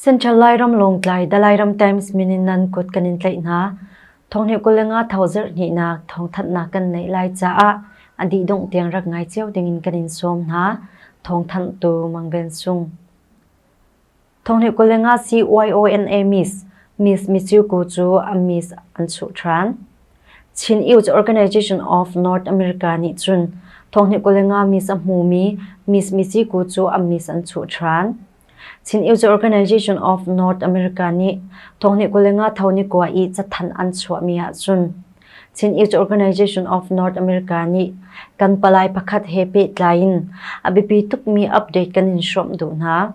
Central Lairam Lawngtlai The Lairam Times min in nan kut kan in tlaih hna. Thonghnih 25 tho zarh hnihnak thawngthanhnak kan neih lai caah a dih dongh tiang rak ngai cio ding in kan in sawm hna. Thawngthanhtu Mang Ven Sung. Thonghnih 25 CYONA Miss Miss Michiku cu a Miss an chuh ṭhan. Chin Youth Organization of North America nih cun thonghnih 25 Miss a hmumi Miss Michiku cu a Miss an chuh ṭhan. Chin Youth Organization of North America nih thonghnih 25 tho ni kua i cathanh an chuahmi ahcun Chin Youth Organization of North America nih kan palai pakhat he pehtlai in a biapi tukmi update kan in hrawmh duh hna.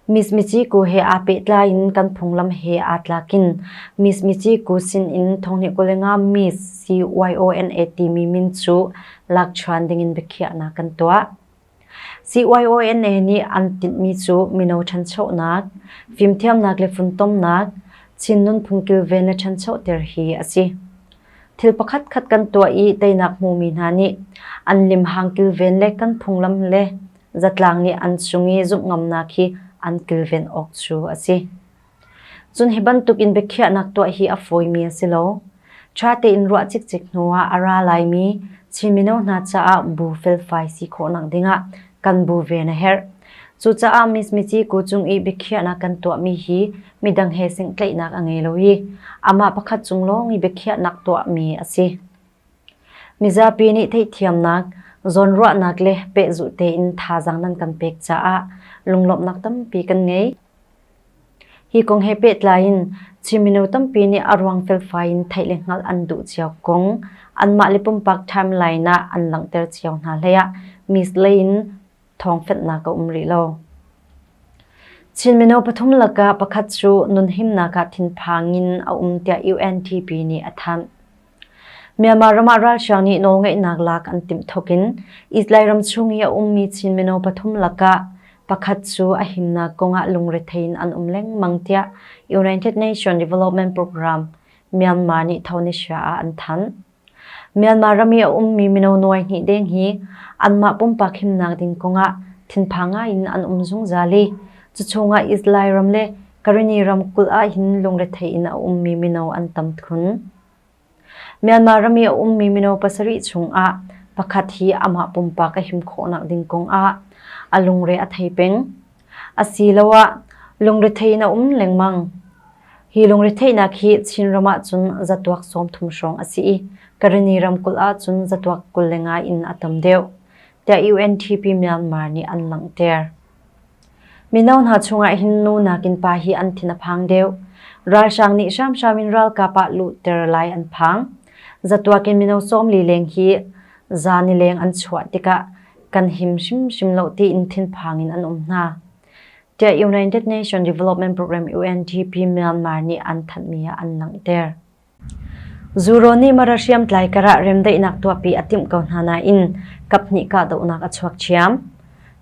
Miss Michiku he aa pehtlai in kan phunglam he aa tlak in Miss Michiku sin in thonghnih 25 Miss CYONA timi min cu lakchuan dingin biakhiahnak kan tuah. CYONA nih an tinhmi cu mino ṭhanchonak, fimthiamnak le funtomnak, Chin nunphung kilven le ṭhanchoter hi a si. Thil pakhatkhat kan tuah i teinak hmumi hna nih an limhang kilven le kan phunglam le zatlang nih an cung i zumhngamnak hi an kilven awk cu a si. Cun hi bantuk in biakhiahnak tuah hi a fawimi a si lo. Ṭha tein ruah cikcek hnuah a ra laimi Chin mino hna caah bu felfai si khawhnak dingah kan bu ven a herh. Cucaah Miss Mici ku cung i biakhiahnak kan tuahmi hi midang he singhtlaihnak a ngei lo i amah pakhat cung lawng i biakhiahnak tuahmi a si. Mizapi nih theihthiamnak, zawnruahnak le pehzulh tein thazaang nan kan pek caah lunglawmhnak tampi kan ngei. Hi kong he pehtlai in Chin mino tampi nih a ruang felfai in theih le hngalh an duh cio kong anmah le pumpak timeline ah an langhter cio hna hlei ah Miss lei in thawngfenhnak a um rih lo. Chin mino pathum lakah pakhat cu nunhimnak ah thinphang in a um tiah UNDP nih a thanh. Myanmar ram ah ralhrang nih nawlngeihnak lak an timh thawk in Israel ram chung i a ummi Chin mino pathum lakah pakhat cu a himnak kongah lungrethei in an um lengmang tiah United Nations Development Program Myanmar nih Thonisia ah an thanh. Myanmar ram i a ummi mino nuai hnih deng hi anmah pumpak himnak ding kongah thinphang ngai in an um zungzal i cuchungah Israel ram le Karenni ramkulh ah hin lungrethei in a ummi mino an tam khun. Myanmar ram i a ummi mino pasarih chungah pakhat hi amah pumpak a him khawhnak ding kongah a lungre a thei peng. Asiloah lungrethei in a um lengmang. Hi lungretheihnak hi Chinram ahcun zatuak 30 hrawng a si i Karenni ramkulh ahcun zatuak 25 in a tam deuh, tiah UNDP Myanmar nih an langhter. Mino hna chungah hin nu nakin pa hi an thin a phang deuh. Ralhrang nih hramhram in ralkap ah luhter lai an phang. Zatuak in mino 40 leng hi zan i leng an chuah tikah kan him hrimhrim lo tiin thinphang in an um hna. Tiah United Nations Development Program UNDP Myanmar nih an thanhmi ah an langhter. Zuro nih Mara hriamtlai karah remdaihnak tuahpi a timh ko hna nain kaphnih kahdohnak a chuak ṭhiam.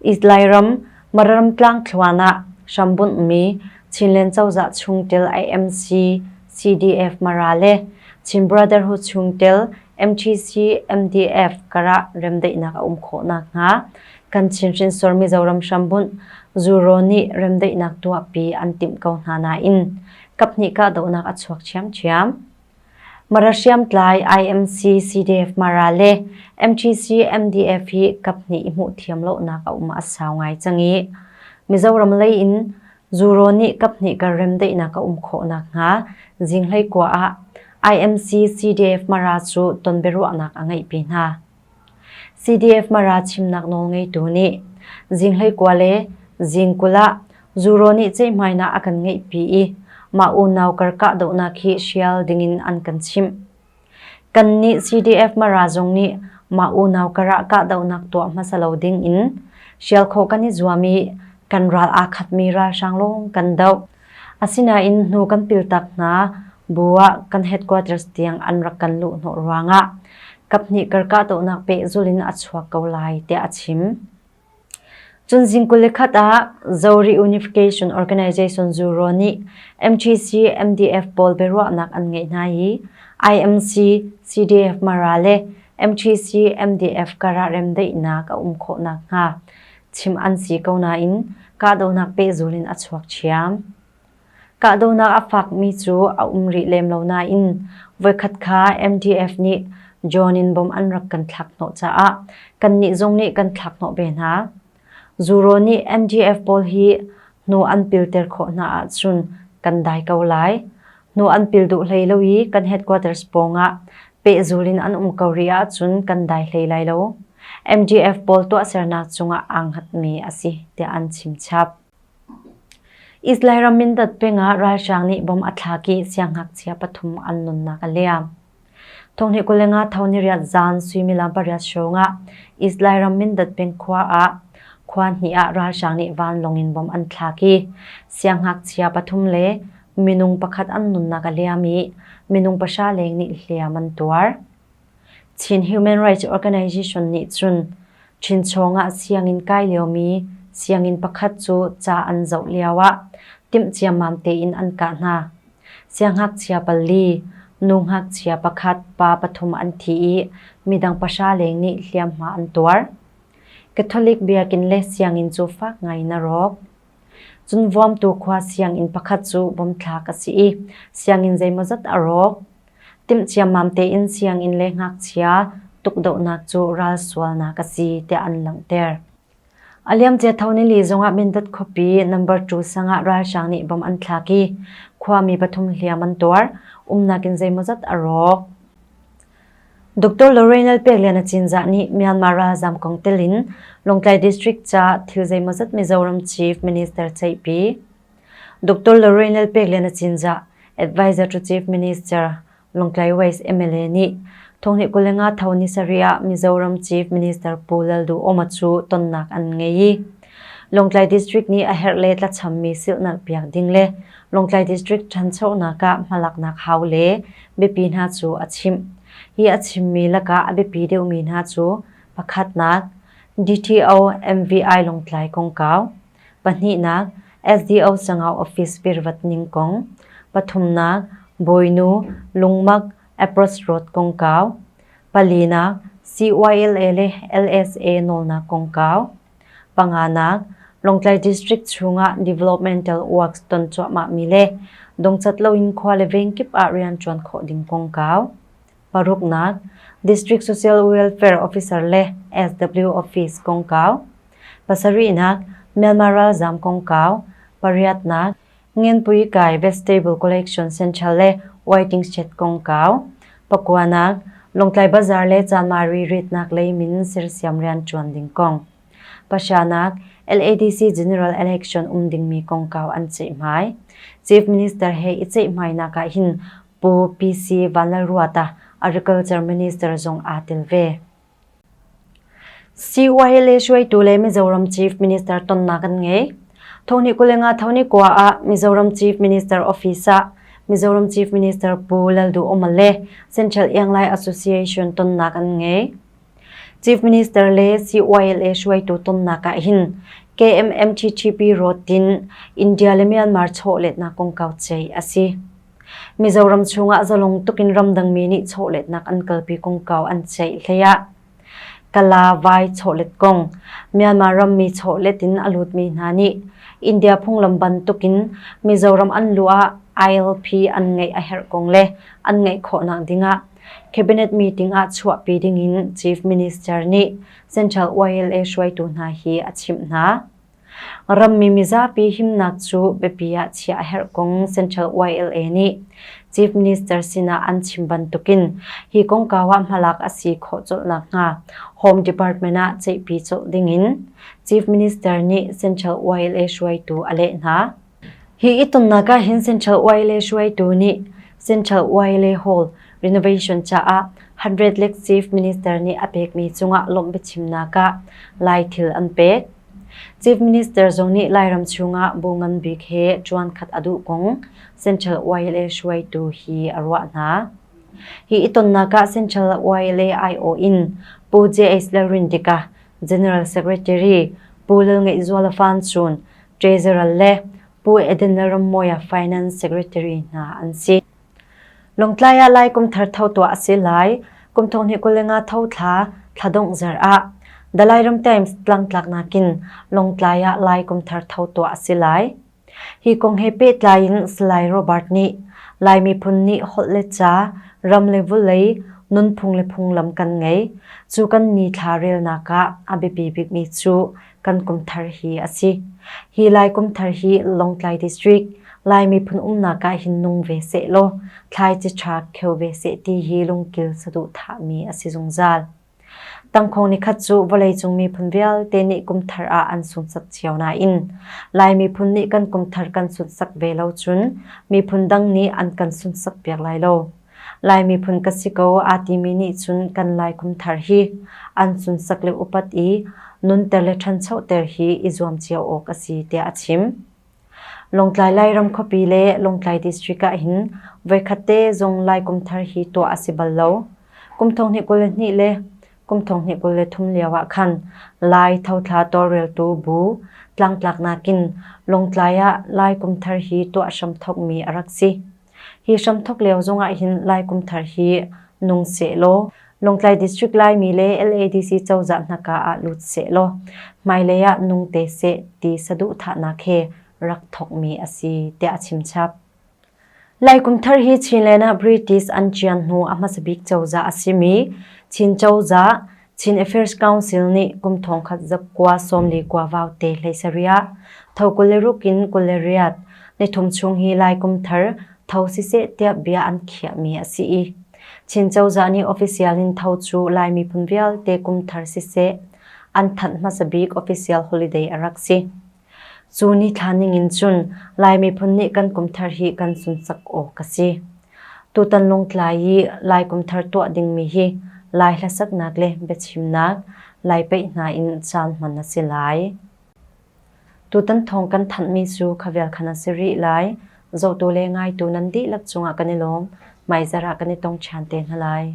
East Lairam, Mara ram tlangthluan ah hrambunhmi Chinland cozah chungtel IMC, CDF Mara le Chin Brotherhood chungtel MTC, MDF karah remdaihnak a um khawh nakhnga kan Chin hrinsor Mizoram hrambunh Zuro nih remdaihnak tuahpi an timh ko hna nain kaphnih kahdohnak a chuak ṭhiamṭhiam. Mara hriamtlai IMC CDF Mara le MTC MDF hi kaphnih i hmuh thiam lonak a um a sau ngai cang i Mizoram lei in Zuro nih kaphnih kar remdaihnak a um khawh nakhnga zinglei kua ah IMC CDF Mara cu tonbiaruahnak a ngeihpi hna. CDF Mara chimnak nawlngeitu nih zinglei kua le zingkul ah Zuro nih ceihmainak a kan ngeihpi i mah unau kar kahdohnak hi hrial dingin an kan chimh. Kannih CDF Mara zong nih mah unau kar ah kahdohnak tuah hmasa lo ding in hrial khawh kan i zuam i kan ral aa khatmi ralhrang lawng kan doh. Asinain hnu kan piltak hna bu ah kan headquarters tiang an rak kan luhhnawh ruangah kaphnih kar kahdohnak pehzulh in a chuak ko lai tiah a chim. Cun zing 21 ah Zo Reunification Organization Zuro nih MTC MDF pawl biaruahnak an ngeih hna i IMC CDF Mara le MTC MDF karah remdaihnak a um khawh nakhnga chim an si ko nain kahdohnak pehzul in a chuak ṭhiam. Kahdohnak a fakmi cu a um rih lem lo nain voikhat kha MDF nih John in bom an rak kan thlak hnawh caah kannih zong nih kan thlak hnawh ve hna. Zuro nih MDF pawl hi hnu an pilter khawh hna ahcun kan dai ko lai. Hnu an pil duh hlei lo i kan headquarters pawngah pehzul in an um ko rih ahcun kan dai hlei lai lo. MDF pawl tuahsernak cungah aa hngatmi a si tiah an chim chap. Israel ram Mindat peng ah ralhrang nih bom a thlak i siangngakchia pathum an nunnak a liam. Thonghnih 25 thoniriat zan suimilam pariat hrawng ah Israel ram Mindat peng khua ah khua hnih ah ralhrang nih vanlawng in bom an thlak i siangngakchia pathum le minung pakhat an nunnak a liam i minung pahra leng nih hliam an tuar. Chin Human Rights Organization nih cun Chinchawng ah sianginn kai liomi sianginn pakhat cu ca an zoh lioah timh ciammam tein an kah hna. Siangngakchia pali, nu ngakchia pakhat, pa pathum an thi i midang pahra leng nih hliamhma an tuar. Catholic biakinn le sianginn cu fak ngai in a rawk. Cun Vuamtu khua sianginn pakhat cu bomthlak a si i sianginn zeimawzat a rawk. Timh ciammam tein sianginn le ngakchia tukdohnak cu ral sualnak a si tiah an langhter. A liamcia tho nili zongah Mindat khuapi number 2 sang ah ralhrang nih bom an thlak i khuami pathum hliam an tuar. Umnak in zeimawzat a rawk. Dr. Lorraine Peklian Cinzah nih Myanmar ralzam kong telin Lawngtlai District ca thil zeimawzat Mizoram Chief Minister ceihpi. Dr. Lorraine Peklian Cinzah, Advisor to Chief Minister, Lawngtlai West MLA nih thonghnih 25 tho ni sarih ah Mizoram Chief Minister Pu Lalduhoma cu tonnak an ngei i Lawngtlai District nih a herh le tlachammi silhnalh piak ding le Lawngtlai District ṭhanchonak ah hmalaknak hau le biapi hna cu a chimh. Hi a chimmi lakah a biapi deuhmi hna cu pakhatnak DTO MVI Lawngtlai kongkau, Pahnihnak, SDO Sangau Office virvat ning kong. Pathumnak, Bawinu, Lungmak, Approach Road kongkau. Palinak, CYLA le LSA nawlnak kongkau. Panganak, Lawngtlai District chungah developmental works ton cuahmahmi le dongcat loin khua le veng kip ah rianṭuan khawh ding kongkau. Paruknak, District Social Welfare Officer le SW Office kongkau. Pasarihnak, Myanmar ralzaam kongkau. Pariatnak, Ngenpui kai Vegetable Collection Central le Waiting Shed kongkau. Pakuanak, Lawngtlai Bazar le Chanmari ritnak lei min sersiam rianṭuan ding kong. Pashanak, LADC General Election um dingmi kongkau an ceihmai. Chief Minister he i ceihmainak ah hin Pu PC Vanlalruata, Agriculture Minister zong aa tel ve. CYLA hruaitu le Mizoram Chief Minister tonnak an ngei. Thonghnih 25 thonghnih ah Mizoram Chief Minister Office ah Mizoram Chief Minister Pu Lalduhoma le Central Ianglai Association tonnak an ngei. Chief Minister le CYLA hruaitu tonnak ah hin KMMTTP road in India le Myanmar chawlehnak kongkau ceih a si. Mizoram chungah zalong tukin ramdangmi nih chawletnak an kalpi kongkau an ceih hleiah Kala vai chawlet kong Myanmar rammi chawlet in a lutmi hna nih India phunglam bantukin Mizoram an luh ah ILP an ngeih a herh kong le an ngeih khawhnak dingah Cabinet meeting ah chuahpi dingin Chief Minister nih Central YLA hruaitu hna hi a chimh hna. Rammi mizapi himnak cu biapi ah chiah a herh kong Central YLA nih Chief Minister sinah an chim bantukin hi kongkau ah hmalak a si khawh colh nakhnga Home Department ah ceihpi colh dingin Chief Minister nih Central YLA hruaitu a leh hna. Hi i tonnak ah hin Central YLA hruaitu nih Central YLA Hall renovation caah 100 lakh Chief Minister nih a pekmi cungah lawmh biachimnak ah Lai thil an pek. Chief Minister zong nih Lairam chungah bu ngan bik he ṭuan khat a duh kong Central YLA hruaitu hi a ruah hna. Hi i tonnak ah Central YLA aiawh in Pu J.S. Lalrindika, General Secretary, Pu Lalngeihzuala Fanchun, Treasurer le Pu Eden Lalrammawia Finance Secretary hna an si. Lawngtlai ah Lai kum thar tho tuah a si lai. Kum 2025 tho thla thla dongh zarh ah The Lairam Times tlangtlaknak in Lawngtlai ah Lai kum thar tho tuah a si lai. Hi kong he pehtlai in Salai Robert nih Lai miphun nih holh le ca, ram le vawlei, nunphung le phunglam kan ngei. Cu kan nithla relnak ah a biapi bikmi cu kan kumthar hi a si. Hi Lai kumthar hi Lawngtlai District, Lai miphun umnak ah hin nung ve sehlaw thlaici ṭha kheu ve seh ti hi lungkil saduhthahmi a si zungzal. Tangkhawng nikhat cu vawleicung miphun vialte nih kumthar ah an sunsak cio nain Lai miphun nih kan kumthar kan sunsak ve lo cun miphun dang nih an kan sunsak piak lai lo. Lai miphun ka si ko aa timi nih cun kan Lai kumthar hi an sunsak le upat i nunter le ṭhanchoter hi i zuam cio awk a si tiah a chim. Lawngtlai Lairam khuapi le Lawngtlai District ah hin voikhat te zong Lai Kum Thar hi tuah a si bal lo. Kum 2022 le kum 2023 lio ah khan Lai Thothla tawlreltu bu tlangtlaknak in Lawngtlai ah Lai Kum Thar hi tuah hramthokmi a rak si. Hi hramthok lio zong ah hin Lai Kum Thar hi nung sehlaw Lawngtlai District Laimi le LADC cozah hnaka ah lut sehlaw hmailei ah nung te seh ti saduhthahnak he rak thokmi a si tiah a chimchap. Lai Kum Thar hi Chinland ah British an cian hnu a hmasa bik cozah a simi Chin cozah Chin Affairs Council nih kum thongkhat zakua 49 vaute 17 ah tho 26 in 28 nithum chung hi Lai Kum Thar tho siseh tiah bia an khiahmi a si i Chin cozah nih official in tho cu Lai miphun vialte kum thar siseh an thanh hmasa bik official holiday a rak si. Cu ni thla ningin cun Lai miphun nih kan kum thar hi kan sunsak awk a si. Tutan Lawngtlai i Lai kum thar tuah dingmi hi Lai hlasaknak le biachimnak, Lai peih hna in caan hman a si lai. Tutan thawng kan thanhmi cu khavel khan a si rih lai. Zohtu le ngaitu nan dihlak cungah kan i lawm. Hmaizarh ah kan i tong ṭhan te hna lai.